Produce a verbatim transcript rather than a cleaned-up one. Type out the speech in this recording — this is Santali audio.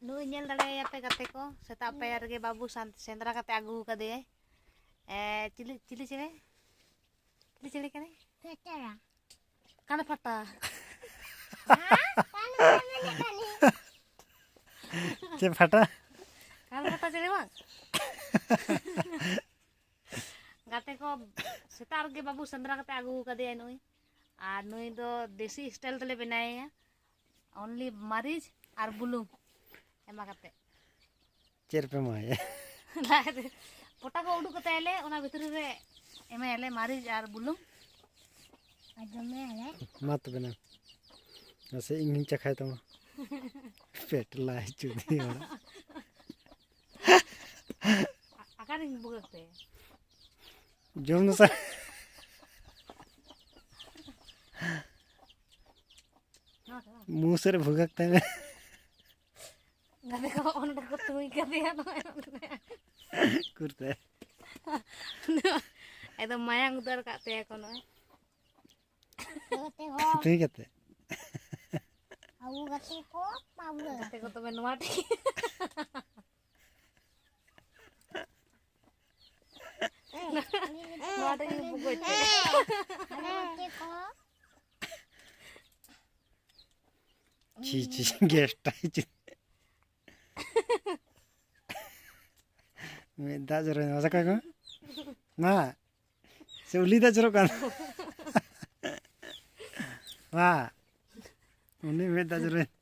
ᱱᱩᱭ ᱧᱮᱞ ᱫᱟᱲᱮᱭᱟᱯᱮ ᱜᱟᱛᱮ ᱠᱚ, ᱥᱮᱛᱟᱜ ᱯᱟᱭᱟᱨ ᱨᱮᱜᱮ ᱵᱟᱹᱵᱩ ᱥᱟᱱ-, ᱥᱮᱸᱫᱽᱨᱟ ᱠᱟᱛᱮ ᱟᱹᱜᱩ ᱟᱠᱟᱫᱮᱭᱟᱭ᱾ ᱮ, ᱪᱤᱞᱤ, ᱪᱤᱞᱤ ᱪᱮᱬᱮ? ᱪᱤᱞᱤ ᱪᱮᱬᱮ ᱠᱟᱱᱟᱭ? ᱥᱮᱛᱟᱜ᱾ ᱠᱟᱱ ᱯᱷᱟᱴᱟ᱾ ᱦᱮᱸ? ᱠᱟᱱ ᱯᱷᱟᱴᱟ ᱢᱮᱱᱮᱫ ᱠᱟᱱᱤᱧ᱾ ᱪᱮᱫ ᱯᱷᱟᱴᱟ? ᱠᱟᱱ ᱯᱷᱟᱴᱟ ᱪᱮᱬᱮ ᱵᱟᱝ? ᱜᱟᱛᱮ ᱠᱚ, ᱥᱮᱛᱟᱜ ᱨᱮᱜᱮ ᱵᱟᱹᱵᱩ ᱥᱮᱸᱫᱽᱨᱟ ᱠᱟᱛᱮ ᱟᱹᱜᱩ ᱟᱠᱟᱫᱮᱭᱟ ᱱᱩᱭ᱾ ᱟᱨ ᱱᱩᱭ ᱫᱚ ᱫᱮᱥᱤ style ᱛᱮᱞᱮ ᱵᱮᱱᱟᱣᱮᱭᱟ, only ᱢᱟᱹᱨᱤᱪ ᱟᱨ ᱵᱩᱞᱩᱝ ᱮᱢᱟ ᱠᱟᱛᱮ᱾ ᱪᱮᱫ ᱨᱮᱯᱮ ᱮᱢᱟᱭᱟ? ᱞᱟᱡ ᱨᱮ ᱯᱚᱴᱟ ᱠᱚ ᱩᱰᱩᱠ ᱠᱟᱛᱮ ᱟᱞᱮ ᱚᱱᱟ ᱵᱷᱤᱛᱨᱤ ᱨᱮ ᱮᱢᱟᱭᱟᱞᱮ ᱢᱟᱹᱨᱤᱪ ᱟᱨ ᱵᱩᱞᱩᱝ᱾ ᱟᱨ ᱡᱚᱢᱮᱭᱟᱞᱮ᱾ ᱢᱟ ᱛᱚᱵᱮ ᱱᱟ, ᱱᱟᱥᱮ ᱤᱧ ᱦᱚᱸᱧ ᱪᱟᱠᱷᱟᱭ ᱛᱟᱢᱟ᱾ ᱯᱮᱴ ᱞᱟᱡ ᱪᱩᱫᱤ ᱦᱚᱲ᱾ ᱟ-, ᱚᱠᱟᱨᱤᱧ ᱵᱷᱩᱜᱟᱹᱜ ᱛᱮ? ᱡᱚᱢ ᱢᱮᱥᱟ᱾ ᱱᱚᱣᱟ ᱠᱟᱱᱟ? ᱢᱩ ᱥᱮᱫ ᱨᱮ ᱵᱷᱩᱜᱟᱹᱜ ᱛᱟᱭ ᱢᱮ᱾ ᱜᱟᱛᱮ ᱠᱚ ᱚᱸᱰᱮ ᱠᱚ ᱛᱩᱭ ᱠᱟᱫᱮᱭᱟ ᱱᱚᱜᱼᱚᱭ ᱱᱚᱰᱮ᱾ ᱠᱩᱨᱛᱮ᱾ ᱮᱠᱫᱚᱢ ᱢᱟᱭᱟᱝ ᱩᱫᱟᱹᱨ ᱠᱟᱜ ᱛᱟᱭᱟ ᱠᱚ ᱱᱚᱜᱼᱚᱭ᱾ ᱜᱟᱛᱮ ᱠᱚ᱾ ᱛᱩᱭ ᱠᱟᱛᱮ᱾ ᱟᱵᱚ ᱜᱟᱛᱮ ᱠᱚ, ᱵᱟᱵᱩ ᱜᱟᱛᱮ ᱠᱚ ᱛᱚᱵᱮ ᱱᱚᱣᱟ ᱴᱷᱤᱠ᱾ ᱱᱚᱣᱟ ᱴᱷᱤᱠ ᱵᱩᱜᱚᱡ ᱛᱮ᱾ ᱟᱞᱮ ᱜᱟᱛᱮ ᱠᱚ᱾ ᱪᱤ, ᱪᱤ, ᱜᱮᱥ ᱴᱟᱭ ᱪᱤ᱾ ᱢᱮᱫ ᱫᱟᱜ ᱡᱚᱨᱚᱭᱮᱱᱟ, ᱢᱟᱥᱮ ᱠᱚᱭ ᱢᱮ᱾ ᱢᱟ, ᱥᱮ ᱩᱞᱤ ᱫᱟᱜ ᱡᱚᱨᱚᱜ ᱠᱟᱱ? ᱢᱟ, ᱩᱱᱤ ᱢᱮᱫ ᱫᱟᱜ ᱡᱚᱨᱚᱭᱮᱱᱟ᱾